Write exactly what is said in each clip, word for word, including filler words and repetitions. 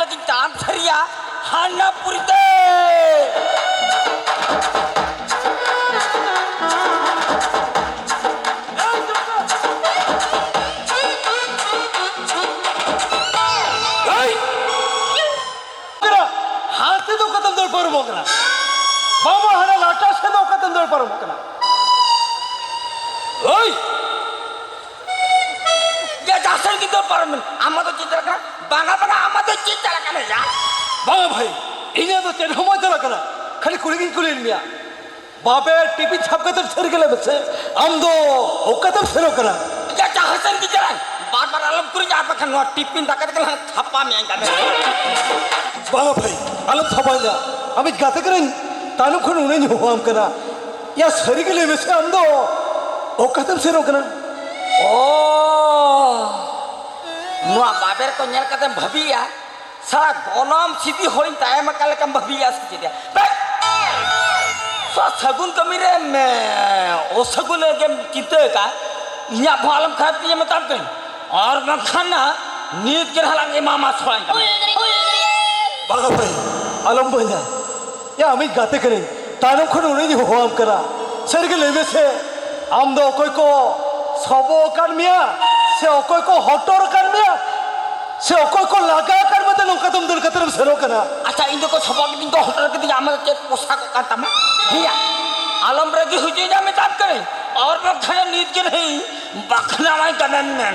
ᱛᱟᱲᱟᱢ ᱥᱟᱹᱨᱤᱭᱟ ᱦᱟᱱᱟ ᱯᱩᱨᱤᱛᱮ᱾ ᱦᱟᱱᱛᱮ ᱫᱚ ᱚᱠᱟᱛᱮᱢ ᱫᱟᱹᱲ ᱯᱟᱨᱚᱢᱚᱜ ᱠᱟᱱᱟ? ᱵᱟᱝᱢᱟ ᱦᱟᱱᱟ ᱞᱟᱴᱟ ᱥᱮᱫ ᱫᱚ ᱚᱠᱟᱛᱮᱢ ᱫᱟᱹᱲ ᱯᱟᱨᱚᱢᱚᱜ ᱠᱟᱱᱟ? ᱦᱳᱭ! ᱡᱟ ᱡᱟᱦᱟᱸ ᱥᱮᱫ ᱜᱮ ᱫᱟᱹᱲ ᱯᱟᱨᱚᱢ ᱢᱮ᱾ ᱟᱢᱟᱜ ᱫᱚ ᱪᱮᱫ ᱪᱟᱞᱟᱜ ᱠᱟᱱᱟ? ᱵᱟᱝᱟ, ᱵᱟᱝᱟ, ᱟᱢᱟᱜ ᱫᱚ ᱪᱮᱫ ᱪᱟᱞᱟᱜ ᱠᱟᱱᱟ ᱭᱟ? ᱵᱟᱝᱟ ᱵᱷᱟᱹᱭ, ᱤᱧᱟᱹᱜ ᱫᱚ ᱪᱮᱫ ᱦᱚᱸ ᱵᱟᱝ ᱪᱟᱞᱟᱜ ᱠᱟᱱᱟ᱾ ᱠᱷᱟᱹᱞᱤ ᱠᱩᱲᱤ ᱜᱤᱧ ᱠᱩᱞᱤᱭᱮᱫ ᱢᱮᱭᱟ᱾ ᱵᱟᱵᱮᱨ ᱴᱤᱯᱤ ᱪᱷᱟᱯ ᱠᱟᱛᱮ ᱥᱟᱹᱨᱤ ᱜᱮ ᱞᱟᱹᱭ ᱢᱮᱥᱮ, ᱟᱢ ᱫᱚ ᱚᱠᱟᱛᱮᱢ ᱥᱮᱱᱚᱜ ᱠᱟᱱᱟ? ᱭᱟ, ᱡᱟᱦᱟᱸ ᱥᱮᱫ ᱜᱮ ᱪᱟᱞᱟᱜ, ᱵᱟᱨ ᱵᱟᱨ ᱟᱞᱚᱢ ᱠᱩᱞᱤᱧᱟ, ᱟᱨ ᱵᱟᱠᱷᱟᱱ ᱱᱚᱣᱟ ᱴᱤᱯᱤᱱ ᱫᱟᱠᱟ ᱛᱮᱜᱮ ᱞᱟᱝ ᱛᱷᱟᱯᱟ ᱢᱮᱭᱟ ᱤᱧ ᱫᱚ᱾ ᱵᱟᱝᱟ ᱵᱷᱟᱹᱭ, ᱟᱞᱚᱢ ᱛᱷᱟᱯᱟᱭᱤᱧᱟ᱾ ᱟᱢᱤᱡ ᱜᱟᱛᱮ ᱠᱟᱹᱱᱟᱹᱧ, ᱛᱟᱭᱱᱚᱢ ᱠᱷᱚᱱ ᱩᱱᱟᱹᱧ ᱦᱚᱦᱚᱣᱟᱢ ᱠᱟᱱᱟ᱾ ᱭᱟ, ᱥᱟᱹᱨᱤ ᱜᱮ ᱞᱟᱹᱭ ᱢᱮᱥᱮ, ᱟᱢ ᱫᱚ ᱚᱠᱟᱛᱮᱢ ᱥᱮᱱᱚᱜ ᱠᱟᱱᱟ? ᱚ, ᱱᱚᱣᱟ ᱵᱟᱵᱮᱨ ᱠᱚ ᱧᱮᱞ ᱠᱟᱛᱮᱢ ᱵᱷᱟᱹᱵᱤᱭᱟ, ᱥᱟᱞᱟ ᱜᱚᱱᱚᱝ ᱥᱤᱫᱤ ᱦᱚᱲᱤᱧ ᱛᱟᱭᱚᱢ ᱟᱠᱟᱱ ᱞᱮᱠᱟᱢ ᱵᱷᱟᱹᱵᱤᱭᱟ ᱥᱮ ᱪᱮᱫ ᱭᱟ? ᱵᱮᱠ! ᱥᱟᱞᱟ ᱥᱟᱹᱜᱩᱱ ᱠᱟᱹᱢᱤ ᱨᱮ, ᱮ, ᱚᱥᱟᱹᱜᱩᱱ ᱜᱮᱢ ᱪᱤᱱᱛᱟᱹ ᱟᱠᱟᱫ, ᱤᱧᱟᱹᱜ ᱵᱚᱦᱚᱜ ᱟᱞᱚᱢ ᱠᱷᱟᱨᱟᱯ ᱛᱤᱧᱟᱹ ᱢᱮᱛᱟᱢ ᱠᱟᱹᱱᱟᱹᱧ, ᱟᱨ ᱵᱟᱝᱠᱷᱟᱱ ᱱᱟ ᱱᱤᱛ ᱜᱮ ᱱᱟᱦᱟᱜ ᱞᱟᱝ ᱮᱢᱟᱢᱟ ᱥᱚᱲᱟᱧ ᱠᱟᱱᱟ᱾ ᱵᱟᱝᱟ ᱵᱷᱟᱹᱭ, ᱟᱞᱚᱢ ᱵᱟᱹᱧᱟ᱾ ᱭᱟ, ᱟᱢᱤᱡ ᱜᱟᱛᱮ ᱠᱟᱹᱱᱟᱹᱧ, ᱛᱟᱭᱱᱚᱢ ᱠᱷᱚᱱ ᱩᱱᱤᱧ ᱦᱚᱦᱚᱣᱟᱢ ᱠᱟᱱᱟ᱾ ᱥᱟᱹᱨᱤᱜᱮ ᱞᱟᱹᱭ ᱢᱮᱥᱮ, ᱟᱢ ᱫᱚ ᱚᱠᱚᱭ ᱠᱚ ᱥᱚᱵᱚᱜ ᱟᱠᱟᱫ ᱢᱮᱭᱟ, ᱥᱮ ᱚᱠᱚᱭ ᱠᱚ ᱦᱚᱴᱚᱨ ᱟᱠᱟᱫ ᱢᱮᱭᱟ, ᱥᱮ ᱚᱠᱚᱭ ᱠᱚ ᱞᱟᱜᱟ ᱟᱠᱟᱫ ᱢᱮᱛᱮ ᱱᱚᱝᱠᱟ ᱫᱚᱢ ᱫᱟᱹᱲ ᱠᱟᱛᱮ ᱮᱢ ᱥᱮᱱᱚᱜ ᱠᱟᱱᱟ? ᱟᱪᱪᱷᱟ, ᱤᱧ ᱫᱚᱠᱚ ᱥᱚᱵᱚᱜ ᱠᱤᱫᱤᱧ, ᱠᱚ ᱦᱚᱴᱚᱨ ᱠᱤᱫᱤᱧᱟ, ᱟᱢᱟᱜ ᱫᱚ ᱪᱮᱫ ᱯᱚᱥᱟᱜᱚᱜ ᱠᱟᱱ ᱛᱟᱢᱟ? ᱦᱮᱸᱭᱟ, ᱟᱞᱚᱢ ᱨᱟᱹᱜᱤ ᱦᱚᱪᱚᱧᱟ ᱢᱮᱛᱟᱢ ᱠᱟᱹᱱᱟᱹᱧ, ᱟᱨ ᱵᱟᱝᱠᱷᱟᱱ ᱱᱤᱛ ᱜᱮ ᱱᱟᱦᱟᱜ ᱵᱟᱠᱷᱱᱟᱣᱟᱭ ᱠᱟᱱᱟ ᱢᱮᱱ᱾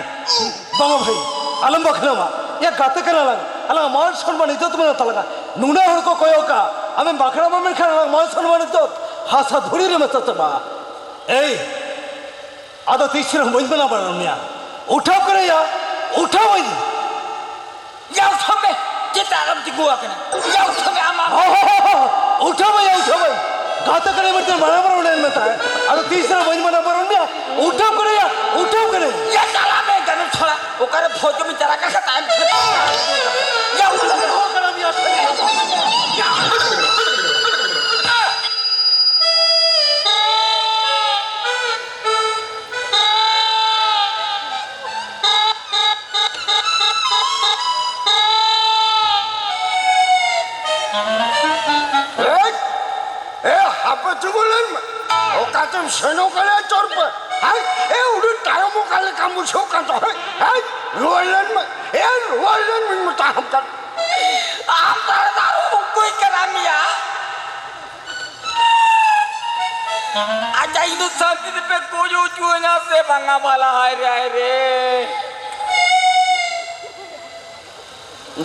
ᱵᱟᱝᱟ ᱵᱷᱟᱹᱭ, ᱟᱞᱚᱢ ᱵᱟᱠᱷᱱᱟᱣᱟ᱾ ᱭᱟ, ᱜᱟᱛᱮ ᱠᱟᱱᱟ ᱞᱟᱝ, ᱟᱞᱟᱝ ᱢᱟᱱ ᱥᱚᱱᱢᱟᱱ ᱤᱡᱽᱡᱚᱛ ᱢᱮᱱᱟᱜ ᱛᱟᱞᱟᱝᱟ᱾ ᱱᱩᱱᱟᱹᱜ ᱦᱚᱲ ᱠᱚ ᱠᱚᱭᱚᱜ ᱠᱟᱜᱼᱟ, ᱟᱢᱮᱢ ᱵᱟᱠᱷᱱᱟᱣᱟ ᱢᱮᱱᱠᱷᱟᱱ ᱟᱞᱟᱝ ᱢᱟᱱ ᱥᱚᱱᱢᱟᱱ ᱤᱡᱽᱡᱚᱛ ᱦᱟᱥᱟ ᱫᱷᱩᱲᱤ ᱨᱮ ᱢᱮᱥᱟ ᱪᱟᱵᱟᱜᱼᱟ᱾ ᱮᱭ, ᱟᱫᱚ ᱛᱤᱥ ᱨᱮᱦᱚᱸ ᱵᱟᱹᱧ ᱢᱟᱱᱟ ᱵᱟᱨᱚᱱ ᱢᱮᱭᱟ᱾ ᱩᱴᱷᱟᱹᱣ ᱠᱟᱱᱟ ᱭᱟ, ᱩᱴᱷᱟᱹᱣᱟᱹᱧ᱾ ᱭᱟ, ᱩᱴᱷᱟᱹᱣ ᱢᱮ᱾ ᱪᱮᱫ ᱟᱨᱚᱢ ᱛᱤᱸᱜᱩ ᱟᱠᱟᱱᱟ? ᱭᱟ, ᱩᱴᱷᱟᱹᱣ ᱢᱮ ᱟᱢ, ᱟᱢ᱾ ᱦᱚ, ᱦᱚ, ᱦᱚ, ᱦᱚ᱾ ᱩᱴᱷᱟᱹᱣ ᱢᱮ ᱭᱟ, ᱩᱴᱷᱟᱹᱣ ᱢᱮ᱾ ᱜᱟᱛᱮ ᱠᱟᱱᱟᱭ ᱢᱮᱱᱛᱮ ᱢᱟᱱᱟ ᱵᱟᱨᱚᱱ ᱮᱱ ᱢᱮ ᱛᱟᱦᱮᱸᱫ᱾ ᱟᱫᱚ ᱛᱤᱥ ᱨᱮᱦᱚᱸ ᱵᱟᱹᱧ ᱢᱟᱱᱟ ᱵᱟᱨᱚᱱ ᱢᱮᱭᱟ᱾ ᱩᱴᱷᱟᱹᱣ ᱠᱟᱱᱟ ᱭᱟ, ᱩᱴᱷᱟᱹᱣ ᱠᱟᱱᱟᱧ᱾ ᱭᱟ, ᱪᱟᱞᱟᱜ ᱢᱮ, ᱜᱟᱱᱚ ᱪᱷᱚᱲᱟ᱾ ᱚᱠᱟᱨᱮ ᱵᱷᱚᱡᱽ ᱡᱚᱢᱤᱧ ᱪᱟᱞᱟᱜ ᱠᱟᱱ ᱠᱷᱟᱱ ᱛᱟᱭᱚᱢ ᱛᱮ᱾ ᱭᱟ, ᱩᱴᱷᱟᱹᱣ ᱢᱮ᱾ ᱦᱚ, ᱠᱟᱱᱟ ᱢᱮᱭᱟ, ᱥᱟᱹᱨᱤ ᱜᱮ᱾ ᱭᱟ᱾ ᱛᱮᱢ ᱥᱮᱱᱚᱜ ᱠᱟᱱᱟ ᱪᱚᱨ ᱯᱮ᱾ ᱦᱟᱭ, ᱮ, ᱩᱰᱤ ᱛᱟᱭᱚᱢ ᱚᱠᱟ ᱞᱮᱠᱟᱢ ᱵᱩᱡᱷᱟᱹᱣ ᱠᱟᱱ ᱫᱚ? ᱦᱟᱭ, ᱦᱟᱭ, ᱨᱩᱣᱟᱹᱲ ᱞᱮᱱ ᱢᱮ᱾ ᱮ, ᱨᱩᱣᱟᱹᱲ ᱞᱮᱱ ᱢᱮᱧ ᱢᱮᱛᱟᱢ ᱠᱟᱱ᱾ ᱟᱢ ᱛᱟᱦᱞᱮ ᱫᱟᱨᱩ ᱚᱠᱚᱭ ᱠᱟᱱᱟᱢ ᱭᱟ? ᱟᱪᱪᱷᱟ, ᱤᱧ ᱫᱚ ᱥᱟᱱᱛᱤ ᱛᱮᱯᱮ ᱜᱚᱡ ᱦᱚᱪᱚᱣᱟᱹᱧᱟ ᱥᱮ ᱵᱟᱝᱟ ᱵᱟᱞᱟ? ᱦᱟᱭ ᱨᱮ, ᱦᱟᱭ ᱨᱮ᱾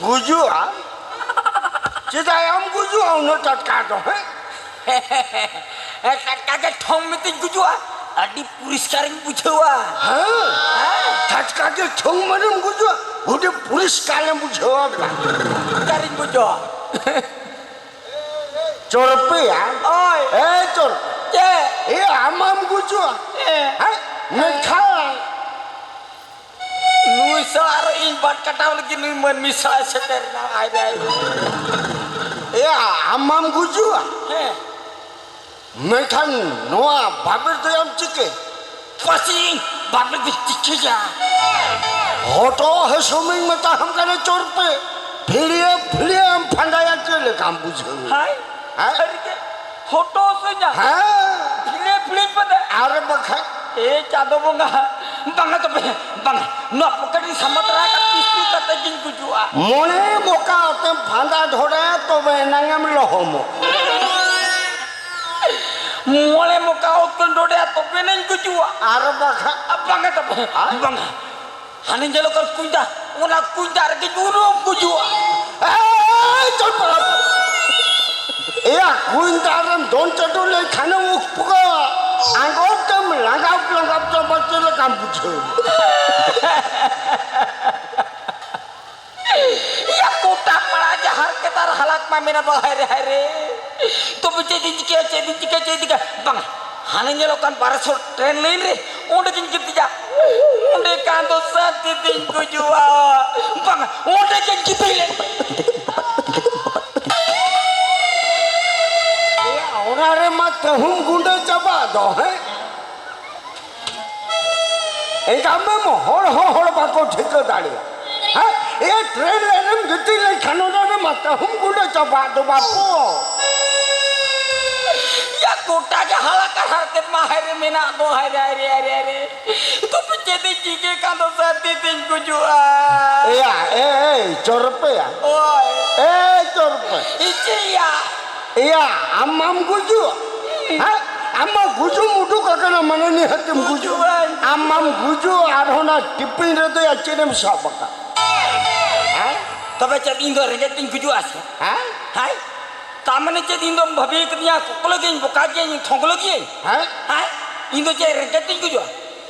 ᱜᱩᱡᱩᱜᱼᱟ? ᱪᱮᱫᱟᱜ ᱮᱢ ᱜᱩᱡᱩᱜᱼᱟ ᱩᱱᱟᱹᱜ ᱴᱟᱴᱠᱟ ᱫᱚ, ᱦᱮᱸ? ᱦᱮᱸ, ᱴᱟᱴᱠᱟ ᱜᱮ ᱴᱷᱚᱝ ᱢᱮᱛᱮᱧ ᱜᱩᱡᱩᱜᱼᱟ, ᱟᱹᱰᱤ ᱯᱚᱨᱤᱥᱠᱟᱨᱤᱧ ᱵᱩᱡᱷᱟᱹᱣᱟ᱾ ᱦᱮᱸ? ᱦᱮᱸ᱾ ᱴᱟᱴᱠᱟ ᱜᱮ ᱴᱷᱚᱝ ᱢᱟᱱᱮᱢ ᱜᱩᱡᱩᱜᱼᱟ, ᱟᱹᱰᱤ ᱯᱚᱨᱤᱥᱠᱟᱨᱮᱢ ᱵᱩᱡᱷᱟᱹᱣᱟ᱾ ᱯᱚᱨᱤᱥᱠᱟᱨᱤᱧ ᱵᱩᱡᱷᱟᱹᱣᱟ᱾ ᱪᱚᱨᱯᱮᱭᱟ? ᱳᱭ᱾ ᱮ ᱪᱚᱨ᱾ ᱪᱮᱫ? ᱮ ᱟᱢᱟᱢ ᱜᱩᱡᱩᱜᱼᱟ᱾ ᱮ᱾ ᱦᱮᱸ? ᱢᱮᱱᱠᱷᱟᱱ ᱱᱩᱭ ᱥᱟᱞᱟᱜ ᱟᱨ ᱤᱧ ᱵᱟᱫ ᱠᱟᱴᱟᱣ ᱞᱟᱹᱜᱤᱫ ᱱᱩᱭ ᱢᱟᱹᱱᱢᱤ ᱥᱟᱞᱟᱜ ᱥᱮᱴᱮᱨ ᱮᱱᱟ᱾ ᱟᱭ ᱨᱮ, ᱟᱭ ᱨᱮ᱾ ᱮᱭᱟ, ᱟᱢ ᱢᱟᱢ ᱜᱩᱡᱩᱜᱼᱟ᱾ ᱦᱮᱸ᱾ ᱢᱮᱱᱠᱷᱟᱱ ᱱᱚᱣᱟ ᱵᱟᱵᱮᱨ ᱫᱚᱭᱟᱢ ᱪᱤᱠᱟᱹ? ᱯᱟᱹᱥᱤ ᱵᱟᱵᱮᱨ ᱫᱚ ᱪᱤᱠᱟᱹᱭᱟ? ᱦᱚᱴᱚᱜ ᱦᱟᱹᱥᱩ ᱢᱟᱧ ᱢᱮᱛᱟᱦᱟᱢ ᱠᱟᱱᱟ ᱪᱚᱨ ᱯᱮ᱾ ᱯᱷᱤᱲᱤᱭᱟᱹ ᱯᱷᱤᱲᱤᱭᱟᱹᱢ ᱯᱷᱟᱸᱫᱟᱭᱟ ᱪᱮᱫ ᱞᱮᱠᱟᱢ ᱵᱩᱡᱷᱟᱹᱣᱟ? ᱦᱟᱭ᱾ ᱦᱮᱸ? ᱥᱟᱹᱨᱤᱜᱮ? ᱦᱚᱴᱚᱜ ᱦᱟᱹᱥᱩᱧᱟ? ᱦᱮᱸ᱾ ᱯᱷᱤᱲᱤᱭᱟᱹ ᱯᱷᱤᱲᱤᱭᱟᱹᱧ ᱯᱷᱟᱸᱫᱟᱭᱟ? ᱟᱨ ᱵᱟᱠᱷᱟᱡ? ᱮ ᱪᱟᱸᱫᱚ ᱵᱚᱸᱜᱟ, ᱵᱟᱝᱟ ᱛᱚᱵᱮ, ᱵᱟᱝᱟ᱾ ᱱᱚᱣᱟ ᱯᱚᱠᱮᱴ ᱨᱤᱧ ᱥᱟᱢᱵᱟ ᱛᱚᱨᱟ ᱟᱠᱟᱫ, ᱯᱤᱥ ᱯᱤᱥ ᱠᱟᱛᱮ ᱜᱤᱧ ᱜᱩᱡᱩᱜᱼᱟ᱾ ᱢᱚᱬᱮ ᱢᱚᱠᱟ ᱟᱛᱮᱢ ᱯᱷᱟᱸᱫᱟ ᱡᱷᱚᱲᱟᱭᱟ, ᱛᱚᱵᱮ ᱮᱱᱟᱝ ᱮᱢ ᱞᱚᱦᱚᱢᱚᱜ᱾ ᱢᱚᱬᱮ ᱢᱚᱠᱟ ᱚᱛ ᱠᱚᱧ ᱰᱚᱰᱮᱭᱟ, ᱛᱚᱵᱮ ᱮᱱᱟᱝ ᱜᱩᱡᱩᱜᱼᱟ᱾ ᱟᱨ ᱵᱟᱠᱷᱟᱡ? ᱵᱟᱝᱟ ᱛᱚᱵᱮ, ᱟᱭ᱾ ᱵᱟᱝᱟ᱾ ᱦᱟᱱᱮ ᱧᱮᱞᱚᱜ ᱠᱟᱱ ᱠᱩᱧ ᱫᱟᱜ, ᱚᱱᱟ ᱠᱩᱧ ᱫᱟᱜ ᱨᱮᱜᱮᱧ ᱩᱱᱩᱢ ᱜᱩᱡᱩᱜᱼᱟ᱾ ᱮᱭ, ᱪᱚᱞ ᱯᱟᱲᱟ᱾ ᱮᱭᱟ, ᱠᱩᱧ ᱫᱟᱜ ᱨᱮᱢ ᱫᱚᱱ ᱪᱟᱹᱰᱩ ᱞᱮᱱᱠᱷᱟᱱᱮᱢ ᱩᱯ ᱯᱩᱜᱟᱹᱣᱟ᱾ ᱟᱸᱜᱚᱵ ᱛᱮᱢ ᱞᱟᱸᱜᱟᱵ ᱞᱟᱸᱜᱟᱵ ᱪᱟᱵᱟ ᱪᱮᱫ ᱞᱮᱠᱟᱢ ᱵᱩᱡᱷᱟᱹᱣ? ᱭᱟ, ᱜᱚᱴᱟ ᱯᱟᱲᱟ ᱡᱟᱦᱟᱸ ᱨᱮᱜᱮ ᱛᱟᱨ ᱦᱟᱞᱟᱛ ᱢᱟ ᱢᱮᱱᱟ ᱫᱚ, ᱦᱟᱭ ᱨᱮ, ᱦᱟᱭ ᱨᱮ᱾ ᱛᱚᱵᱮ ᱪᱮᱫ ᱤᱧ ᱪᱤᱠᱟᱹᱭᱟ, ᱪᱮᱫ ᱤᱧ ᱪᱤᱠᱟᱹᱭᱟ, ᱪᱮᱫ ᱤᱧ ᱪᱤᱠᱟᱹᱭᱟ? ᱵᱟᱝ, ᱦᱟᱱᱮ ᱧᱮᱞᱚᱜ ᱠᱟᱱ ᱵᱟᱨᱚᱥᱚ ᱴᱨᱮᱱ ᱞᱟᱭᱤᱱ ᱨᱮ, ᱚᱸᱰᱮ ᱜᱤᱧ ᱜᱤᱛᱤᱡᱟ᱾ ᱚᱸᱰᱮ ᱠᱷᱟᱱ ᱫᱚ ᱥᱟᱱᱛᱤ ᱛᱤᱧ ᱜᱩᱡᱩᱜᱼᱟ᱾ ᱵᱟᱝ, ᱚᱸᱰᱮ ᱜᱮ ᱜᱤᱛᱤᱡ ᱞᱮᱱ᱾ ᱮᱭᱟ, ᱚᱱᱟ ᱨᱮᱢᱟ ᱛᱟᱹᱦᱩᱢ ᱜᱩᱸᱰᱟᱹ ᱪᱟᱵᱟᱜ ᱫᱚ, ᱦᱮᱸ? ᱮᱱᱠᱷᱟᱱ ᱢᱟ ᱦᱚᱲ ᱦᱚᱸ ᱦᱚᱲ ᱵᱟᱠᱚ ᱴᱷᱤᱠᱟᱹ ᱫᱟᱲᱮᱭᱟᱜᱼᱟ᱾ ᱦᱮᱸ? ᱮᱭᱟ, ᱴᱨᱮᱱ ᱞᱟᱭᱤᱱ ᱨᱮᱢ ᱜᱤᱛᱤᱡ ᱞᱮᱱᱠᱷᱟᱱ ᱚᱱᱟ ᱨᱮᱢᱟ ᱛᱟᱹᱦᱩᱢ ᱜᱩᱸᱰᱟᱹ ᱪᱟᱵᱟᱜ ᱫᱚ ᱵᱟᱯᱩ᱾ ᱭᱟ, ᱜᱚᱴᱟ ᱜᱮ ᱦᱟᱞᱟᱠᱟᱨ ᱦᱟᱨᱠᱮᱛ ᱢᱟ ᱦᱟᱭ ᱨᱮ ᱢᱮᱱᱟᱜ ᱫᱚ, ᱦᱟᱭ ᱨᱮ, ᱦᱟᱭ ᱨᱮ, ᱦᱟᱭ ᱨᱮ, ᱦᱟᱭ ᱨᱮ᱾ ᱛᱚᱵᱮ ᱪᱮᱫ ᱤᱧ ᱪᱤᱠᱟᱹ ᱠᱷᱟᱱ ᱫᱚ ᱥᱟᱹᱨᱫᱤ ᱛᱤᱧ ᱜᱩᱡᱩᱜᱼᱟ? ᱮᱭᱟ, ᱮ, ᱮᱭ, ᱪᱚᱨᱯᱮᱭᱟ᱾ ᱳᱭ᱾ ᱮᱭ, ᱪᱚᱨᱯᱮ᱾ ᱤᱧ ᱪᱮᱫ ᱭᱟ? ᱮᱭᱟ, ᱟᱢ ᱢᱟᱢ ᱜᱩᱡᱩᱜ? ᱦᱮᱸ? ᱟᱢ ᱢᱟ ᱜᱩᱡᱩᱜ ᱩᱰᱩᱠ ᱟᱠᱟᱱᱟ, ᱢᱟᱱᱮ ᱱᱤᱦᱟᱹᱛ ᱮᱢ ᱜᱩᱡᱩᱜ᱾ ᱜᱩᱡᱩᱜᱼᱟᱹᱧ᱾ ᱟᱢ ᱢᱟᱢ ᱜᱩᱡᱩᱜ, ᱟᱨᱦᱚᱸ ᱚᱱᱟ ᱴᱤᱯᱤᱱ ᱨᱮᱫᱚ ᱭᱟ ᱪᱮᱫ ᱮᱢ ᱥᱟᱵ ᱟᱠᱟᱫ? ᱦᱮᱸ? ᱛᱚᱵᱮ ᱪᱮᱫ ᱤᱧ ᱫᱚ ᱨᱮᱸᱜᱮᱡ ᱛᱤᱧ ᱜᱩᱡᱩᱜᱼᱟ ᱥᱮ? ᱦᱮᱸ? ᱦᱮᱸ? ᱛᱟ ᱢᱟᱱᱮ ᱪᱮᱫ ᱤᱧ ᱫᱚᱢ ᱵᱷᱟᱹᱵᱤ ᱠᱟᱫᱤᱧᱟ, ᱠᱚᱠᱞᱚ ᱜᱤᱭᱟᱹᱧ, ᱵᱚᱠᱟ ᱜᱤᱭᱟᱹᱧ, ᱛᱷᱚᱝᱜᱞᱚ ᱜᱤᱭᱟᱹᱧ? ᱦᱮᱸ? ᱦᱮᱸ? ᱤᱧ ᱫᱚ ᱪᱮᱫ ᱨᱮᱸᱜᱮᱡ ᱛᱤᱧ ᱜᱩᱡᱩᱜᱼᱟ?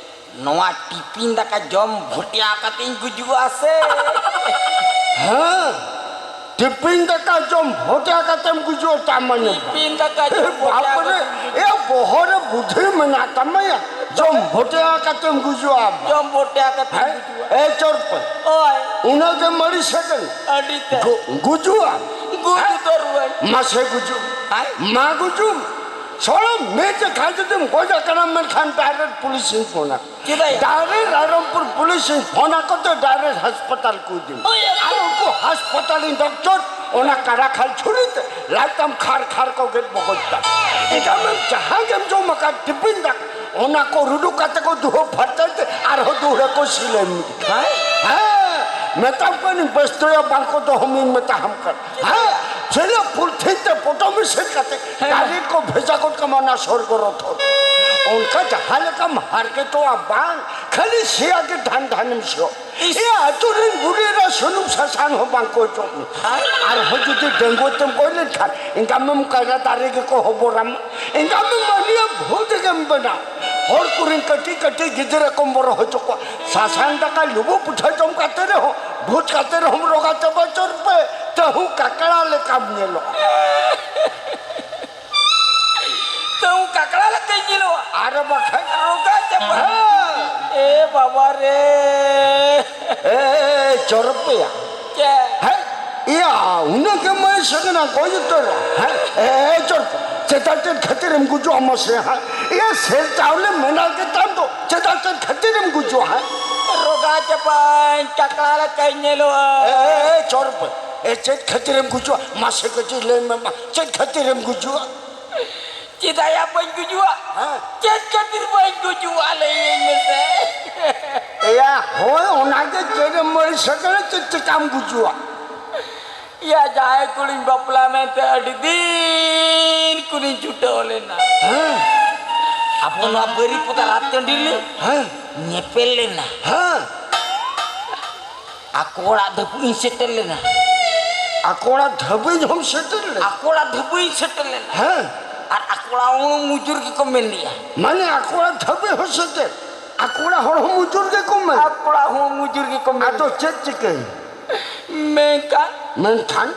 ᱱᱚᱣᱟ ᱴᱤᱯᱤᱱ ᱫᱟᱠᱟ ᱡᱚᱢ ᱵᱷᱚᱴᱭᱟ ᱠᱟᱛᱮᱧ ᱜᱩᱡᱩᱜᱼᱟ ᱥᱮ? ᱦᱮᱸ, ᱴᱤᱯᱤᱱ ᱫᱟᱠᱟ ᱡᱚᱢ ᱵᱷᱚᱴᱭᱟ ᱠᱟᱛᱮᱢ ᱜᱩᱡᱩᱜᱼᱟ, ᱛᱟ ᱢᱟᱱᱮ᱾ ᱴᱤᱯᱤᱱ ᱫᱟᱠᱟ ᱡᱚᱢ ᱵᱷᱚᱴᱭᱟ ᱵᱟᱯᱨᱮ, ᱠᱟᱛᱮᱧ ᱜᱩᱡᱩᱜᱼᱟ᱾ ᱮ, ᱵᱚᱦᱚᱜ ᱨᱮ ᱵᱩᱫᱷᱤ ᱢᱮᱱᱟᱜ ᱛᱟᱢᱟ ᱭᱟ? ᱡᱚᱢ ᱵᱷᱚᱴᱭᱟ ᱠᱟᱛᱮᱢ ᱜᱩᱡᱩᱜᱼᱟ᱾ ᱡᱚᱢ ᱵᱷᱚᱴᱭᱟ ᱠᱟᱛᱮᱧ ᱦᱮᱸ? ᱜᱩᱡᱩᱜᱼᱟ᱾ ᱮ, ᱪᱚᱨᱯᱮ᱾ ᱳᱭ᱾ ᱩᱱᱟᱹᱜ ᱜᱮ ᱢᱟᱹᱲᱤ ᱥᱮᱠᱮᱱ᱾ ᱟᱹᱰᱤ ᱛᱮ᱾ ᱜᱩ-, ᱜᱩᱡᱩᱜᱼᱟ᱾ ᱜᱩᱡᱩ ᱦᱮᱸ? ᱫᱚ ᱨᱩᱣᱟᱹᱲ᱾ ᱢᱟᱥᱮ ᱜᱩᱡᱩᱜ᱾ ᱦᱮᱸ? ᱢᱟ ᱜᱩᱡᱩᱜ᱾ ᱥᱚᱲᱚᱢ ᱢᱮ ᱡᱮ ᱠᱷᱟᱱ ᱡᱩᱫᱤᱢ ᱜᱚᱡ ᱟᱠᱟᱱᱟ, ᱢᱮᱱᱠᱷᱟᱱ direct ᱯᱩᱞᱤᱥ ᱤᱧ ᱯᱷᱳᱱᱟ᱾ ᱪᱮᱫᱟᱜ ᱭᱟ? Direct ᱨᱟᱭᱨᱚᱝᱯᱩᱨ ᱯᱩᱞᱤᱥ ᱤᱧ ᱯᱷᱳᱱ ᱟᱠᱚ ᱛᱮ direct ᱦᱟᱥᱯᱟᱛᱟᱞ ᱠᱚ ᱤᱫᱤ ᱢᱮ᱾ ᱳᱭ, ᱳᱭ᱾ ᱟᱨ ᱩᱱᱠᱩ ᱦᱟᱥᱯᱟᱛᱟᱞ ᱤᱧ ᱰᱚᱠᱴᱚᱨ ᱚᱱᱟ ᱠᱟᱰᱟ ᱠᱷᱟᱞ ᱪᱷᱩᱨᱤ ᱛᱮ ᱞᱟᱡ ᱛᱟᱢ ᱠᱷᱟᱨ ᱠᱷᱟᱨ ᱠᱚ ᱜᱮᱫ ᱵᱚᱜᱚᱡ ᱛᱟᱢ᱾ ᱮᱴᱟᱜ ᱢᱮᱢ ᱡᱟᱦᱟᱸ ᱜᱮᱢ ᱡᱚᱢ ᱟᱠᱟᱫ ᱴᱤᱯᱤᱱ ᱫᱟᱠᱟ, ᱚᱱᱟ ᱠᱚ ᱨᱩᱰᱩ ᱠᱟᱛᱮ ᱠᱚ ᱫᱩᱦᱟᱹ ᱯᱷᱟᱨᱪᱟᱭ ᱛᱮ ᱟᱨᱦᱚᱸ ᱫᱩᱦᱲᱟᱹ ᱠᱚ ᱥᱤᱞᱟᱹᱭ ᱢᱮ᱾ ᱦᱮᱸ? ᱦᱮᱸ, ᱢᱮᱛᱟᱢ ᱠᱟᱹᱱᱟᱹᱧ ᱵᱮᱥᱛᱚᱭᱟ ᱵᱟᱝ ᱠᱚ ᱫᱚᱦᱚ ᱢᱤᱧ ᱢᱮᱛᱟᱢ ᱠᱟᱱ᱾ ᱦᱮᱸ, ᱪᱮᱫᱟᱜ? ᱪᱮᱞᱮ ᱯᱩᱞᱛᱷᱤᱱ ᱛᱮ ᱯᱚᱴᱚᱢ ᱮᱥᱮᱫ ᱠᱟᱛᱮ ᱦᱮᱸ᱾ ᱰᱟᱭᱨᱮᱠᱴ ᱠᱚ ᱵᱷᱮᱡᱟ ᱜᱚᱫ ᱠᱟᱢᱟ ᱚᱱᱟ ᱥᱚᱨᱜᱚ ᱨᱚᱛᱷᱚ᱾ ᱚᱱᱠᱟ ᱡᱟᱦᱟᱸ ᱞᱮᱠᱟᱢ ᱦᱟᱨᱠᱮᱛᱚᱜᱼᱟ ᱵᱟᱝ, ᱠᱷᱟᱹᱞᱤ ᱥᱮᱭᱟ ᱜᱮ ᱰᱷᱟᱱ ᱰᱷᱟᱱᱮᱢ ᱥᱮᱭᱚᱜ᱾ ᱤᱥ᱾ ᱮ ᱟᱹᱛᱩ ᱨᱮᱱ ᱵᱩᱰᱷᱤ ᱮᱨᱟ ᱥᱩᱱᱩᱢ ᱥᱟᱥᱟᱝ ᱦᱚᱸ ᱵᱟᱝ ᱠᱚ ᱚᱪᱚᱜ ᱢᱮ᱾ ᱦᱮᱸ? ᱟᱨᱦᱚᱸ ᱡᱩᱫᱤ ᱰᱟᱺᱜᱩᱣᱟᱹ ᱛᱮᱢ ᱜᱚᱡ ᱞᱮᱱᱠᱷᱟᱱ, ᱮᱱᱠᱷᱟᱱ ᱢᱮᱢ ᱠᱟᱭᱨᱟ ᱫᱟᱨᱮ ᱜᱮᱠᱚ ᱦᱚᱵᱚᱨᱟᱢᱟ᱾ ᱮᱱᱠᱷᱟᱱ ᱢᱮᱢ ᱢᱟᱹᱱᱤᱭᱟᱹ ᱵᱷᱩᱛ ᱜᱮᱢ ᱵᱮᱱᱟᱣ᱾ ᱦᱚᱲ ᱠᱚᱨᱮᱱ ᱠᱟᱹᱴᱤᱡ ᱠᱟᱹᱴᱤᱡ ᱜᱤᱫᱽᱨᱟᱹ ᱠᱚᱢ ᱵᱚᱨᱚ ᱦᱚᱪᱚ ᱠᱚᱣᱟ᱾ ᱥᱟᱥᱟᱝ ᱫᱟᱠᱟ ᱞᱩᱵᱩᱜ ᱯᱤᱴᱷᱟᱹ ᱡᱚᱢ ᱠᱟᱛᱮ ᱨᱮᱦᱚᱸ, ᱵᱷᱩᱛ ᱠᱟᱛᱮ ᱨᱮᱦᱚᱸᱢ ᱨᱚᱜᱟ ᱪᱟᱵᱟ ᱪᱚᱨ ᱯᱮ, ᱛᱟᱹᱦᱩ ᱠᱟᱠᱲᱟ ᱞᱮᱠᱟᱢ ᱧᱮᱞᱚᱜᱼᱟ᱾ ᱛᱟᱹᱦᱩ ᱠᱟᱠᱲᱟ ᱞᱮᱠᱟᱧ ᱧᱮᱞᱚᱜᱼᱟ᱾ ᱟᱨ ᱵᱟᱠᱷᱟᱱ ᱨᱚᱜᱟ ᱪᱟᱵᱟ᱾ ᱦᱮᱸ᱾ ᱮ ᱵᱟᱵᱟ ᱨᱮ᱾ ᱮ, ᱪᱚᱨ ᱯᱮᱭᱟ᱾ ᱪᱮᱫ? ᱦᱮᱸ? ᱤᱭᱟ, ᱩᱱᱟᱹᱜ ᱜᱮ ᱢᱟᱹᱭ ᱥᱟᱹᱜᱟᱹᱱᱟ ᱜᱚᱡ ᱩᱛᱟᱹᱨᱚᱜ᱾ ᱦᱮᱸ? ᱮ, ᱪᱚᱨ, ᱪᱮᱫᱟᱜ ᱪᱮᱫ ᱠᱷᱟᱹᱛᱤᱨᱮᱢ ᱜᱩᱡᱩᱜᱼᱟ ᱢᱟᱥᱮ, ᱦᱮᱸ? ᱤᱭᱟᱹ, ᱥᱮᱨ ᱪᱟᱣᱞᱮ ᱢᱮᱱᱟᱜ ᱜᱮ ᱛᱟᱢ ᱫᱚ, ᱪᱮᱫᱟᱜ ᱪᱮᱫ ᱠᱷᱟᱹᱛᱤᱨᱮᱢ ᱜᱩᱡᱩᱜᱼᱟ, ᱦᱮᱸ? ᱨᱚᱜᱟ ᱪᱟᱵᱟᱧ, ᱠᱟᱠᱲᱟ ᱞᱮᱠᱟᱧ ᱧᱮᱞᱚᱜᱼᱟ᱾ ᱮ, ᱮ, ᱮ, ᱪᱚᱨ ᱯᱮ᱾ ᱮ, ᱪᱮᱫ ᱠᱷᱟᱹᱛᱤᱨᱮᱢ ᱜᱩᱡᱩᱜᱼᱟ? ᱢᱟᱥᱮ ᱠᱟᱹᱴᱤᱡ ᱞᱟᱹᱭ ᱢᱮ ᱢᱟ, ᱪᱮᱫ ᱠᱷᱟᱹᱛᱤᱨᱮᱢ ᱜᱩᱡᱩᱜᱼᱟ? ᱪᱮᱫᱟᱜ ᱭᱟ ᱵᱟᱹᱧ ᱜᱩᱡᱩᱜᱼᱟ? ᱦᱮᱸ᱾ ᱪᱮᱫ ᱠᱷᱟᱹᱛᱤᱨ ᱵᱟᱹᱧ ᱜᱩᱡᱩᱜᱼᱟ, ᱞᱟᱹᱭᱟᱹᱧ ᱢᱮᱥᱮ᱾ ᱮᱭᱟ, ᱦᱳᱭ, ᱚᱱᱟᱜᱮ ᱪᱮᱫ ᱮᱢ ᱢᱟᱹᱨᱤᱪ ᱥᱟᱠᱟᱢ ᱨᱮ ᱪᱮᱫ ᱪᱤᱠᱟᱢ ᱜᱩᱡᱩᱜᱼᱟ? ᱭᱟ, ᱡᱟᱦᱟᱸᱭ ᱠᱩᱲᱤᱧ ᱵᱟᱯᱞᱟ ᱢᱮᱱᱛᱮ ᱟᱹᱰᱤ ᱫᱤᱱ ᱠᱷᱚᱱᱤᱧ ᱪᱷᱩᱴᱟᱹᱣ ᱞᱮᱱᱟ᱾ ᱦᱮᱸ᱾ ᱟᱵᱚ ᱱᱚᱣᱟ ᱵᱟᱹᱨᱤᱯᱚᱫᱟ ᱨᱟᱡᱽ ᱴᱟᱺᱰᱤ ᱨᱮ ᱦᱮᱸ᱾ ᱧᱮᱯᱮᱞ ᱞᱮᱱᱟ᱾ ᱦᱮᱸ᱾ ᱟᱠᱚ ᱚᱲᱟᱜ ᱫᱷᱟᱹᱵᱤᱡ ᱤᱧ ᱥᱮᱴᱮᱨ ᱞᱮᱱᱟ᱾ ᱟᱠᱚ ᱚᱲᱟᱜ ᱫᱷᱟᱹᱵᱤᱡ ᱦᱚᱸᱢ ᱥᱮᱴᱮᱨ ᱞᱮᱱᱟ? ᱟᱠᱚ ᱚᱲᱟᱜ ᱫᱷᱟᱹᱵᱤᱡ ᱤᱧ ᱥᱮᱴᱮᱨ ᱞᱮᱱᱟ᱾ ᱦᱮᱸ᱾ ᱟᱨ ᱟᱠᱚ ᱚᱲᱟᱜ ᱦᱚᱸ ᱢᱩᱡᱩᱨ ᱜᱮᱠᱚ ᱢᱮᱱ ᱞᱮᱜᱼᱟ᱾ ᱢᱟᱱᱮ ᱟᱠᱚ ᱚᱲᱟᱜ ᱫᱷᱟᱹᱵᱤᱡ ᱦᱚᱸ ᱥᱮᱴᱮᱨ? ᱟᱠᱚ ᱚᱲᱟᱜ ᱦᱚᱲ ᱦᱚᱸ ᱢᱩᱡᱩᱨ ᱜᱮᱠᱚ ᱢᱮᱱ? ᱟᱠᱚ ᱚᱲᱟᱜ ᱦᱚᱸ ᱢᱩᱡᱩᱨ ᱜᱮᱠᱚ ᱢᱮᱱ ᱟᱫᱚ ᱞᱮᱜᱼᱟ᱾ ᱪᱮᱫ ᱪᱤᱠᱟᱹᱭᱮᱱ? ᱢᱮᱱᱠᱷᱟᱱ ᱢᱮᱱᱠᱷᱟᱱ?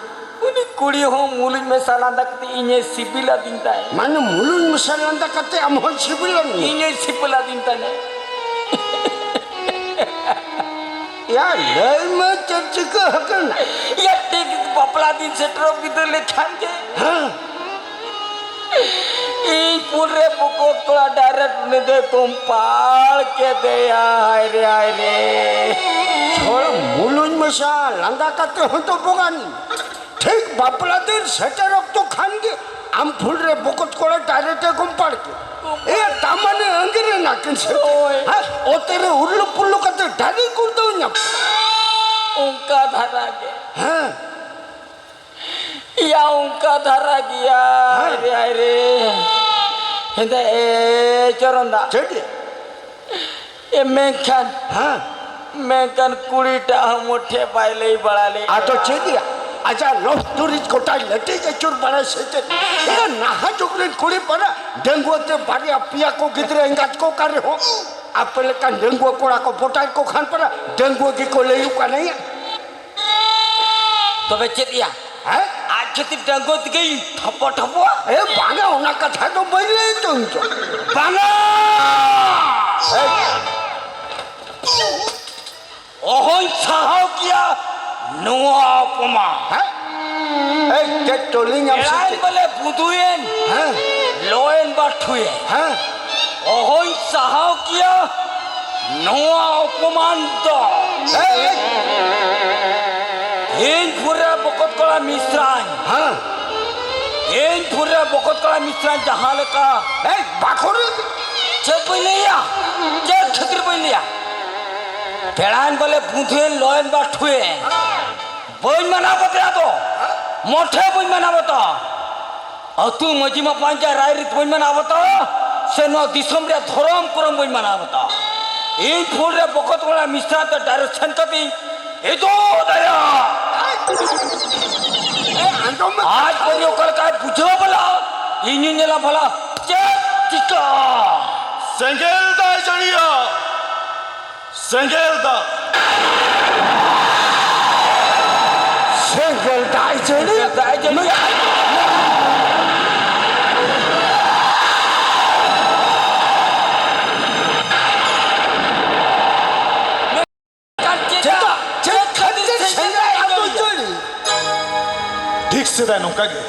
ᱩᱱᱤ ᱠᱩᱲᱤ ᱦᱚᱸ ᱢᱩᱞᱩᱡ ᱢᱮᱥᱟ ᱞᱟᱸᱫᱟ ᱠᱟᱛᱮ ᱤᱧᱮ ᱥᱤᱵᱤᱞ ᱟᱹᱫᱤᱧ ᱛᱟᱭ᱾ ᱢᱟᱱᱮ ᱢᱩᱞᱩᱡ ᱢᱮᱥᱟ ᱞᱟᱸᱫᱟ ᱠᱟᱛᱮ ᱟᱢ ᱦᱚᱸᱭ ᱥᱤᱵᱤᱞ ᱟᱹᱫᱤᱧᱟ? ᱤᱧᱮ ᱥᱤᱵᱤᱞ ᱟᱹᱫᱤᱧ ᱛᱟᱭ᱾ ᱭᱟ, ᱞᱟᱹᱭ ᱢᱮ, ᱪᱮᱫ ᱪᱤᱠᱟᱹ ᱟᱠᱟᱱᱟ? ᱭᱟ, ᱴᱷᱤᱠ ᱵᱟᱯᱞᱟ ᱫᱤᱱ ᱥᱮᱴᱮᱨᱚᱜ ᱵᱤᱫᱟᱹᱞ ᱞᱮᱠᱷᱟᱱ ᱜᱮ᱾ ᱦᱮᱸ᱾ ᱤᱧ ᱯᱷᱩᱞ ᱨᱮ ᱵᱚᱠᱚᱛ ᱠᱚᱲᱟ direct ᱩᱱᱤ ᱫᱚᱭ ᱠᱚᱢᱯᱟᱲ ᱠᱮᱫᱮᱭᱟ᱾ ᱦᱟᱭ ᱨᱮ, ᱦᱟᱭ ᱨᱮ᱾ ᱛᱷᱚᱲᱟ ᱢᱩᱞᱩᱡ ᱢᱮᱥᱟ ᱞᱟᱸᱫᱟ ᱠᱟᱛᱮ ᱦᱚᱸ ᱛᱚ ᱵᱚᱜᱟᱱ᱾ ᱴᱷᱤᱠ ᱵᱟᱯᱞᱟ ᱫᱤᱱ ᱥᱮᱴᱮᱨ ᱚᱠᱛᱚ ᱠᱷᱟᱱ ᱜᱮ ᱟᱢ ᱯᱷᱩᱞ ᱨᱮ ᱵᱚᱠᱚᱛ ᱠᱚᱲᱟ direct ᱮ ᱠᱚᱢᱯᱟᱲ ᱠᱮᱫ᱾ ᱮ, ᱛᱟᱢᱟᱱᱮ ᱟᱹᱜᱤᱨ ᱮᱱᱟ ᱠᱤᱱ ᱥᱮ ᱪᱮᱫ? ᱦᱳᱭ᱾ ᱦᱮᱸ? ᱚᱛᱮ ᱨᱮ ᱩᱨᱞᱩ ᱯᱩᱨᱞᱩ ᱠᱟᱛᱮ ᱰᱟᱹᱰᱤ ᱜᱩᱲᱫᱟᱹᱣ ᱧᱟᱢ᱾ ᱚᱱᱠᱟ ᱫᱷᱟᱨᱟ ᱜᱮ᱾ ᱦᱮᱸ᱾ ᱭᱟ, ᱚᱱᱠᱟ ᱫᱷᱟᱨᱟ ᱜᱮᱭᱟ᱾ ᱦᱮᱸ᱾ ᱦᱟᱭ ᱨᱮ, ᱦᱟᱭ ᱨᱮ᱾ ᱦᱮᱸᱫᱮ, ᱮ, ᱪᱚᱨᱚᱱ ᱫᱟ᱾ ᱪᱮᱫ? ᱮ, ᱢᱮᱱᱠᱷᱟᱱ, ᱦᱮᱸ᱾ ᱢᱮᱱᱠᱷᱟᱱ ᱠᱩᱲᱤᱴᱟᱜ ᱦᱚᱸ ᱢᱚᱴᱷᱮ ᱵᱟᱭ ᱞᱟᱹᱭ ᱵᱟᱲᱟ ᱞᱮᱫ ᱟᱫᱚ ᱠᱚᱣᱟ᱾ ᱪᱮᱫ ᱭᱟ? ᱟᱡᱟᱜ love story ᱜᱚᱴᱟᱭ ᱞᱟᱹᱴᱤᱡ ᱟᱹᱪᱩᱨ ᱵᱟᱲᱟᱭ ᱥᱮ ᱪᱮᱫ? ᱮ, ᱱᱟᱦᱟᱜ ᱡᱩᱜᱽ ᱨᱮᱱ ᱠᱩᱲᱤ ᱯᱟᱨᱟ ᱰᱟᱺᱜᱩᱣᱟᱹ ᱛᱮ ᱵᱟᱨᱭᱟ ᱯᱮᱭᱟ ᱠᱚ ᱜᱤᱫᱽᱨᱟᱹ ᱮᱸᱜᱟᱛ ᱠᱚ ᱚᱠᱟ ᱨᱮᱦᱚᱸ ᱟᱯᱮ ᱞᱮᱠᱟᱱ ᱰᱟᱺᱜᱩᱣᱟᱹ ᱠᱚᱲᱟ ᱠᱚ ᱯᱚᱴᱟᱭᱮᱫ ᱠᱚ ᱠᱷᱟᱱ ᱯᱟᱨᱟ ᱰᱟᱺᱜᱩᱣᱟᱹ ᱜᱮᱠᱚ ᱞᱟᱹᱭᱩᱜ ᱠᱟᱱᱟ ᱭᱟ᱾ ᱛᱚᱵᱮ ᱪᱮᱫ ᱭᱟ? ᱦᱮᱸ? ᱟᱡ ᱠᱷᱟᱹᱛᱤᱨ ᱰᱟᱺᱜᱩᱣᱟᱹ ᱛᱮᱜᱮᱧ ᱴᱷᱚᱯᱚ ᱴᱷᱚᱯᱚᱜᱼᱟ? ᱮ, ᱵᱟᱝᱟ, ᱚᱱᱟ ᱠᱟᱛᱷᱟ ᱫᱚ ᱵᱟᱹᱧ ᱞᱟᱹᱭ ᱛᱚ ᱤᱧ ᱫᱚ᱾ ᱵᱟᱝᱟ! ᱮ᱾ ᱚᱦᱚᱧ ᱥᱟᱦᱟᱣ ᱠᱮᱭᱟ ᱱᱚᱣᱟ ᱚᱯᱚᱢᱟᱱ᱾ ᱦᱮᱸ? ᱮ, ᱪᱮᱫ ᱴᱚᱞᱤᱧ ᱟᱢ ᱥᱮ ᱮᱲᱟᱭ ᱪᱮᱫ? ᱵᱚᱞᱮ ᱵᱩᱫᱩᱭᱮᱱ, ᱦᱮᱸ? ᱞᱚᱭᱮᱱ ᱵᱟᱴᱷᱩᱭᱮᱱ᱾ ᱦᱮᱸ? ᱚᱦᱚᱧ ᱥᱟᱦᱟᱣ ᱠᱮᱭᱟ ᱱᱚᱣᱟ ᱚᱯᱚᱢᱟᱱ ᱫᱚ᱾ ᱮ, ᱮ᱾ ᱤᱧ ᱯᱩᱨᱟᱹ ᱵᱚᱠᱚᱛ ᱠᱚᱲᱟ ᱢᱤᱥᱨᱟᱧ᱾ ᱦᱮᱸ᱾ ᱤᱧ ᱯᱷᱩᱨ ᱨᱮ ᱵᱚᱠᱚᱛ ᱠᱚᱲᱟ ᱢᱤᱥᱨᱟ ᱡᱟᱦᱟᱸ ᱞᱮᱠᱟ᱾ ᱮᱭ, ᱵᱟᱠᱷᱳᱞ! ᱪᱮᱫ ᱵᱟᱹᱧ ᱞᱟᱹᱭᱟ? ᱪᱮᱫ ᱠᱷᱟᱹᱛᱤᱨ ᱵᱟᱹᱧ ᱞᱟᱹᱭᱟ? ᱯᱮᱲᱟᱭᱮᱱ ᱵᱚᱞᱮ ᱵᱩᱫᱷᱩᱭᱮᱱ ᱞᱚᱭᱮᱱ ᱵᱟ ᱴᱷᱩᱭᱮᱱ᱾ ᱵᱟᱹᱧ ᱢᱟᱱᱟᱣ ᱵᱟᱛᱟᱭᱟ ᱫᱚ᱾ ᱢᱚᱴᱷᱮ ᱵᱟᱹᱧ ᱢᱟᱱᱟᱣ ᱵᱟᱛᱟᱣᱟ᱾ ᱟᱹᱛᱩ ᱢᱟᱹᱡᱷᱤ ᱢᱟᱯᱟᱧ ᱪᱮ ᱨᱟᱭᱨᱤᱛ ᱵᱟᱹᱧ ᱢᱟᱱᱟᱣ ᱵᱟᱛᱟᱣᱟ᱾ ᱥᱮ ᱱᱚᱣᱟ ᱫᱤᱥᱚᱢ ᱨᱮᱭᱟᱜ ᱫᱷᱚᱨᱚᱢ ᱠᱚᱨᱚᱢ ᱵᱟᱹᱧ ᱢᱟᱱᱟᱣ ᱵᱟᱛᱟᱣᱟ᱾ ᱤᱧ ᱯᱷᱩᱨ ᱨᱮ ᱵᱚᱠᱚᱛ ᱠᱚᱲᱟ ᱢᱤᱥᱨᱟ ᱛᱮ ᱰᱟᱭᱨᱮᱠᱥᱚᱱ ᱠᱟᱛᱮᱧ ᱮᱫᱚ ᱫᱟᱭᱟ᱾ ᱮ, ᱟᱸᱡᱚᱢ ᱢᱮ᱾ ᱟᱡ ᱯᱟᱹᱨᱤ ᱚᱠᱟ ᱞᱮᱠᱟᱭ ᱵᱩᱡᱷᱟᱹᱣ ᱵᱟᱞᱟ, ᱤᱧᱤᱧ ᱧᱮᱞᱟ ᱵᱷᱟᱞᱟ ᱪᱮᱫ ᱪᱤᱠᱟ᱾ ᱥᱮᱸᱜᱮᱞ ᱫᱟᱭ ᱡᱟᱹᱲᱤᱭᱟ, ᱥᱮᱸᱜᱮᱞ ᱫᱟᱜ᱾ ᱥᱮᱸᱜᱮᱞ ᱫᱟᱭ ᱡᱟᱹᱲᱤᱭᱟ᱾ ᱥᱮᱸᱜᱮᱞ ᱫᱟᱭ ᱡᱟᱹᱲᱤᱭᱟ᱾ ᱪᱮᱫᱟᱜ? ᱪᱮᱫ ᱠᱷᱟᱹᱛᱤᱨ ᱥᱮᱸᱜᱮᱞ ᱟᱫᱚ ᱡᱟᱹᱲᱤ? ᱴᱷᱤᱠ ᱥᱮᱫᱟᱭ ᱱᱚᱝᱠᱟ ᱜᱮ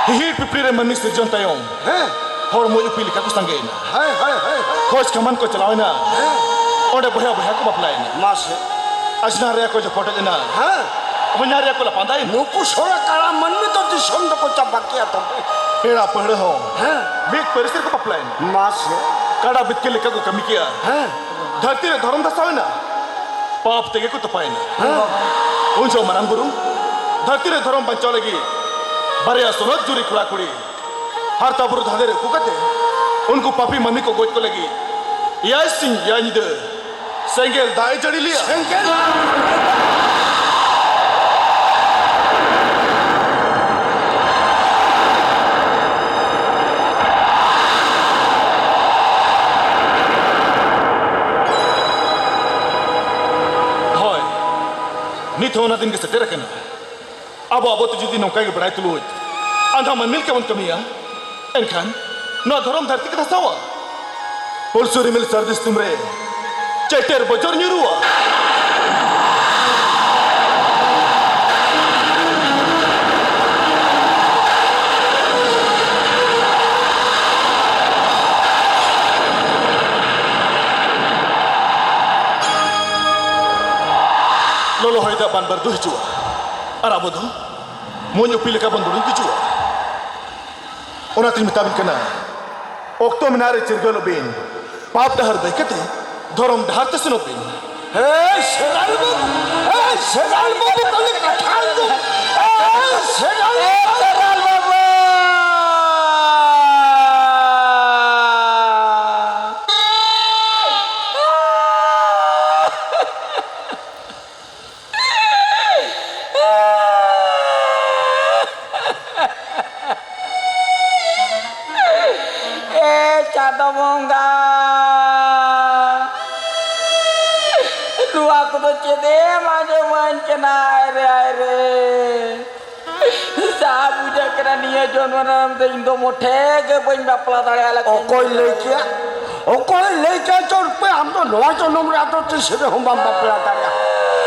ᱦᱤᱦᱤᱲ ᱯᱤᱯᱤᱲ ᱨᱮ ᱢᱟᱹᱱᱢᱤ ᱥᱤᱨᱡᱚᱱ ᱛᱟᱭᱚᱢ, ᱦᱮᱸ᱾ ᱦᱚᱲ ᱢᱩᱡ ᱩᱯᱤ ᱞᱮᱠᱟ ᱠᱚ ᱥᱟᱸᱜᱮᱭᱮᱱᱟ᱾ ᱦᱮᱸ, ᱦᱮᱸ, ᱦᱮᱸ, ᱦᱮᱸ᱾ ᱠᱷᱚᱡᱽ ᱠᱷᱟᱢᱟᱱ ᱠᱚ ᱪᱟᱞᱟᱣᱮᱱᱟ᱾ ᱦᱮᱸ᱾ ᱚᱸᱰᱮ ᱵᱚᱭᱦᱟ ᱵᱚᱭᱦᱟ ᱠᱚ ᱵᱟᱯᱞᱟᱭᱮᱱᱟ᱾ ᱢᱟᱥᱮ᱾ ᱟᱡᱽᱱᱟᱨ ᱨᱮᱭᱟᱜ ᱠᱚ ᱡᱚᱯᱚᱴᱮᱫ ᱮᱱᱟ᱾ ᱦᱮᱸ᱾ ᱦᱚᱧᱦᱟᱨ ᱨᱮᱭᱟᱜ ᱠᱚ ᱞᱟᱯᱟᱸᱫᱟᱭᱮᱱᱟ᱾ ᱱᱩᱠᱩ ᱥᱚᱲᱟ ᱠᱟᱲᱟ ᱢᱟᱹᱱᱢᱤ ᱫᱚ ᱫᱤᱥᱚᱢ ᱫᱚᱠᱚ ᱪᱟᱵᱟ ᱠᱮᱭᱟ ᱛᱚᱵᱮ᱾ ᱯᱮᱲᱟ ᱯᱟᱹᱦᱲᱟᱹ ᱦᱚᱸ ᱦᱮᱸ᱾ ᱢᱤᱫ ᱯᱟᱹᱨᱤᱥ ᱨᱮᱠᱚ ᱵᱟᱯᱞᱟᱭᱮᱱᱟ᱾ ᱢᱟᱥᱮ᱾ ᱠᱟᱰᱟ ᱵᱤᱛᱠᱤᱞ ᱞᱮᱠᱟ ᱠᱚ ᱠᱟᱹᱢᱤ ᱠᱮᱜᱼᱟ᱾ ᱦᱮᱸ᱾ ᱫᱷᱟᱹᱨᱛᱤ ᱨᱮ ᱫᱷᱚᱨᱚᱢ ᱫᱷᱟᱥᱟᱣ ᱮᱱᱟ᱾ ᱯᱟᱯ ᱛᱮᱜᱮ ᱠᱚ ᱛᱚᱯᱟᱭᱮᱱᱟ᱾ ᱦᱮᱸ᱾ ᱩᱱ ᱡᱚᱦᱚᱜ ᱢᱟᱨᱟᱝ ᱵᱩᱨᱩ ᱫᱷᱟᱹᱨᱛᱤ ᱨᱮ ᱫᱷᱚᱨᱚᱢ ᱵᱟᱧᱪᱟᱣ ᱞᱟᱹᱜᱤᱫ ᱵᱟᱨᱭᱟ ᱥᱚᱱᱚᱛ ᱡᱩᱨᱤ ᱠᱚᱲᱟ ᱠᱩᱲᱤ ᱦᱟᱨᱛᱟ ᱵᱩᱨᱩ ᱫᱷᱟᱸᱫᱮ ᱨᱮ ᱩᱠᱩ ᱠᱟᱛᱮ ᱩᱱᱠᱩ ᱯᱟᱯᱤ ᱢᱟᱹᱱᱢᱤ ᱠᱚ ᱜᱚᱡ ᱠᱚ ᱞᱟᱹᱜᱤᱫ ᱮᱭᱟᱭ ᱥᱤᱧ ᱮᱭᱟᱭ ᱧᱤᱫᱟᱹ ᱥᱮᱸᱜᱮᱞ ᱫᱟᱜ ᱮ ᱡᱟᱹᱲᱤ ᱞᱮᱭᱟ᱾ ᱥᱮᱸᱜᱮᱞ? ᱦᱳᱭ, ᱱᱤᱛ ᱦᱚᱸ ᱚᱱᱟ ᱫᱤᱱ ᱜᱮ ᱥᱮᱴᱮᱨ ᱟᱠᱟᱱᱟ᱾ ᱟᱵᱚ ᱟᱵᱚ ᱛᱮ ᱡᱩᱫᱤ ᱱᱚᱝᱠᱟ ᱜᱮ ᱵᱟᱲᱟᱭ ᱛᱩᱞᱩᱡ ᱟᱸᱫᱷᱟ ᱢᱟᱹᱱᱢᱤ ᱞᱮᱠᱟ ᱵᱚᱱ ᱠᱟᱹᱢᱤᱭᱟ, ᱮᱱᱠᱷᱟᱱ ᱱᱚᱣᱟ ᱫᱷᱚᱨᱚᱢ ᱫᱷᱟᱹᱨᱛᱤ ᱜᱮ ᱫᱷᱟᱥᱟᱣᱟ᱾ ᱯᱩᱞᱥᱩ ᱨᱤᱢᱤᱞ ᱥᱟᱹᱨᱫᱤ ᱥᱤᱛᱩᱝ ᱨᱮ ᱪᱮᱴᱮᱨ ᱵᱚᱡᱚᱨ ᱧᱩᱨᱩᱜᱼᱟ᱾ ᱞᱚᱞᱚ ᱦᱚᱭ ᱫᱟᱜ ᱵᱟᱱ ᱵᱟᱹᱨᱰᱩ ᱦᱤᱡᱩᱜᱼᱟ᱾ ᱟᱨ ᱟᱵᱚ ᱫᱚ ᱢᱩᱸᱡ ᱩᱯᱤ ᱞᱮᱠᱟ ᱵᱚᱱ ᱫᱩᱲᱩᱵ ᱜᱩᱡᱩᱜᱼᱟ᱾ ᱚᱱᱟᱛᱤᱧ ᱢᱮᱛᱟᱵᱤᱱ ᱠᱟᱱᱟ, ᱚᱠᱛᱚ ᱢᱮᱱᱟᱜ ᱨᱮ ᱪᱤᱨᱜᱟᱹᱞᱚᱜ ᱵᱤᱱ᱾ ᱯᱟᱯ ᱰᱟᱦᱟᱨ ᱵᱟᱹᱜᱤ ᱠᱟᱛᱮ ᱫᱷᱚᱨᱚᱢ ᱰᱟᱦᱟᱨ ᱛᱮ ᱥᱮᱱᱚᱜ ᱵᱤᱱ᱾ ᱦᱮᱸ, ᱥᱮᱜᱟᱞ ᱵᱟᱹᱵᱩ, ᱦᱮᱸ, ᱥᱮᱜᱟᱞ ᱵᱟᱹᱵᱩ, ᱛᱟᱦᱞᱮ ᱠᱟᱛᱷᱟ ᱫᱚ, ᱦᱮᱸ, ᱥᱮᱜᱟᱞ ᱵᱟᱹᱵᱩ᱾ ᱮ ᱪᱟᱸᱫᱚ ᱵᱚᱸᱜᱟ, ᱱᱚᱣᱟ ᱠᱚᱫᱚ ᱪᱮᱫ ᱮᱢ ᱟᱸᱡᱚᱢᱟᱹᱧ ᱠᱟᱱᱟ? ᱟᱭ ᱨᱮ, ᱟᱭ ᱨᱮ, ᱥᱟᱵ ᱵᱩᱡᱷᱟᱹᱜ ᱠᱟᱱᱟ, ᱱᱤᱭᱟᱹ ᱡᱚᱱᱢᱚ ᱨᱮ ᱤᱧ ᱫᱚ ᱢᱚᱴᱷᱮ ᱜᱮ ᱵᱟᱹᱧ ᱵᱟᱯᱞᱟ ᱫᱟᱲᱮᱭᱟᱜᱼᱟ᱾ ᱚᱠᱚᱭ ᱞᱟᱹᱭ ᱠᱮᱭᱟ? ᱚᱠᱚᱭ ᱞᱟᱹᱭ ᱠᱮᱭᱟ ᱪᱚ ᱯᱮ, ᱟᱢ ᱫᱚ ᱱᱚᱣᱟ ᱡᱚᱱᱚᱢ ᱨᱮ ᱟᱫᱚ ᱛᱤᱥ ᱨᱮᱦᱚᱸ ᱵᱟᱢ ᱵᱟᱯᱞᱟ ᱫᱟᱲᱮᱭᱟᱜᱼᱟ?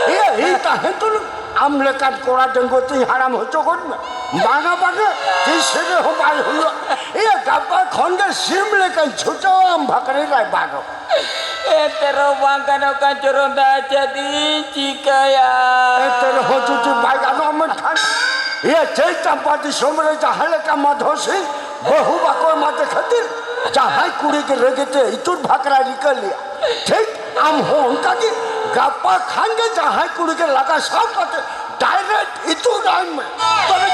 ᱤᱭᱟᱹ, ᱤᱧ ᱛᱟᱦᱮᱸ ᱛᱩᱞᱩᱡ ᱟᱢ ᱞᱮᱠᱟᱱ ᱠᱚᱲᱟ ᱰᱟᱺᱜᱩᱣᱟᱹ ᱛᱤᱧ ᱦᱟᱲᱟᱢ ᱦᱚᱪᱚ ᱜᱚᱫ ᱢᱮ᱾ ᱵᱟᱝᱟ, ᱵᱟᱝᱟ, ᱛᱤᱥ ᱨᱮᱦᱚᱸ ᱵᱟᱭ ᱦᱩᱭᱩᱜᱼᱟ᱾ ᱤᱭᱟᱹ, ᱜᱟᱯᱟ ᱠᱷᱚᱱ ᱜᱮ ᱥᱤᱢ ᱞᱮᱠᱟᱧ ᱪᱷᱩᱴᱟᱹᱣ ᱟᱢ ᱵᱷᱟᱠᱨᱤ ᱨᱟᱭᱵᱟᱨ᱾ ᱮᱱᱛᱮ ᱨᱮᱦᱚᱸ ᱵᱟᱝ ᱜᱟᱱᱚᱜ ᱠᱟᱱ ᱪᱚᱨᱚᱱ ᱫᱟ, ᱪᱮᱫ ᱤᱧ ᱪᱤᱠᱟᱹᱭᱟ? ᱮᱱᱛᱮ ᱨᱮᱦᱚᱸ ᱡᱩᱫᱤ ᱵᱟᱭ ᱜᱟᱱᱚᱜᱼᱟ, ᱢᱮᱱᱠᱷᱟᱱ ᱤᱭᱟᱹ ᱪᱟᱹᱭ ᱪᱟᱢᱯᱟ ᱫᱤᱥᱚᱢ ᱨᱮ ᱡᱟᱦᱟᱸ ᱞᱮᱠᱟ ᱢᱟᱫᱷᱚ ᱥᱤᱝ ᱵᱟᱹᱦᱩ ᱵᱟᱠᱚ ᱮᱢᱟᱫᱮ ᱠᱷᱟᱹᱛᱤᱨ ᱡᱟᱦᱟᱸᱭ ᱠᱩᱲᱤ ᱜᱮ ᱨᱟᱹᱜᱤ ᱛᱮ ᱤᱛᱩᱫ ᱵᱷᱟᱠᱨᱟᱭ ᱨᱤᱠᱟᱹ ᱞᱮᱭᱟ, ᱴᱷᱤᱠ ᱟᱢ ᱦᱚᱸ ᱚᱱᱠᱟ ᱜᱮ ᱜᱟᱯᱟ ᱠᱷᱟᱱ ᱜᱮ ᱡᱟᱦᱟᱸᱭ ᱠᱩᱲᱤ ᱜᱮ ᱞᱟᱜᱟ ᱥᱟᱵ ᱠᱟᱛᱮ ᱰᱟᱭᱨᱮᱠᱴ ᱤᱛᱩᱫ ᱟᱭ ᱢᱮ᱾ ᱛᱚᱵᱮ